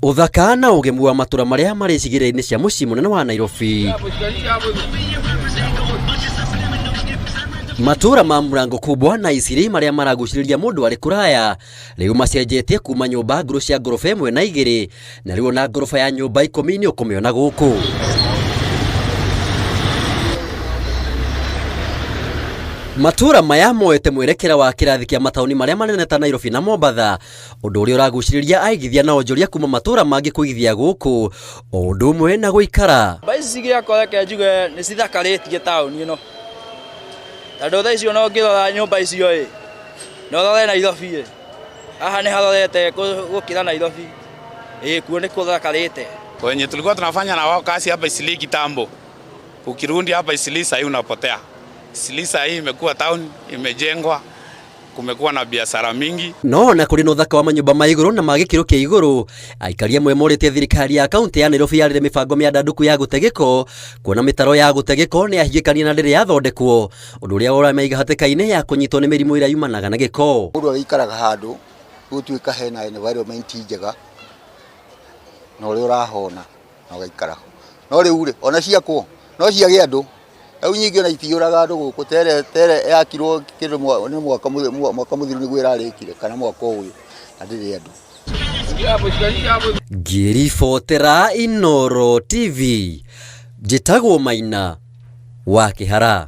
Ũthaka na ũgemu wa matũra marĩa marĩ icigĩrĩra-inĩ cia mũciĩ mũnene wa Nairobi. Matũra ma Mlango Kubwa na Isiri marĩa maragucĩrĩria mũndũ arĩ kũraya rĩu macenjetie kuma nyũmba ngũrũ cia ngoroba ĩmwe na igĩrĩ na rĩu ona ngoroba ya nyũmba ikũmi nĩ ũkũmĩona gũkũ. Matũra maya moete mwerekera wa kĩrathi kĩa mataũni marĩa manene ta Nairobi na Mombatha, ũndũ ũrĩa ũragucĩrĩria aigithia na onjoria kuma matũra mangĩ kũigithia gũkũ o ũndũ ũmwe na gũikara. Nyũmba ici cigĩakwo reke njuge nĩ cithakarĩtie taũni ĩno, tondũ thaa ici ona ũngĩrora nyũmba icio ĩ, na ũrore Nairobi ĩ, haha nĩ harorete gũkĩra Nairobi, ĩĩ kuo nĩ kũthakarĩte. Wenye tulikuwa tunafanya na wao kazi hapa Eastleigh kitambo, ukirudi hapa Eastleigh sahii unapotea. Eastleigh sahii imekuwa town, imejengwa, kumekuwa na biashara mingi. No ona kũrĩ na ũthaka wa manyũmba ma igũrũ na ma gĩkĩro kĩa igũrũ, aikari amwe morĩtie thirikari ya kaunti ya Nairobi yarĩre mĩbango mĩandandũku ya gũte gĩko, kuona mĩtaro ya gũte gĩko nĩ yahingĩkanire na ndĩrĩ yathondekwo, ũndũ ũrĩa ũramaiga hatĩka-inĩ ya kũnyitwo nĩ mĩrimũ ĩrĩa yumanaga na gĩko. Mũndũ agĩikaraga handũ gũtuĩka hena environment njega na ũrĩa ũrahona na ũgaikara ho. No rĩu rĩ, ona ciakwo no ciage andũ, rĩu nyingĩ ona itiyũraga andũ gũkũ tere tere yakirwo kĩndũ nĩ mwaka mwaka mũthiru nĩguo ĩrarĩkire kana mwaka ũyũ na ndĩrĩ andũ. Ngĩribotera Inooro TV, njĩtagwo Maina wa Kĩhara.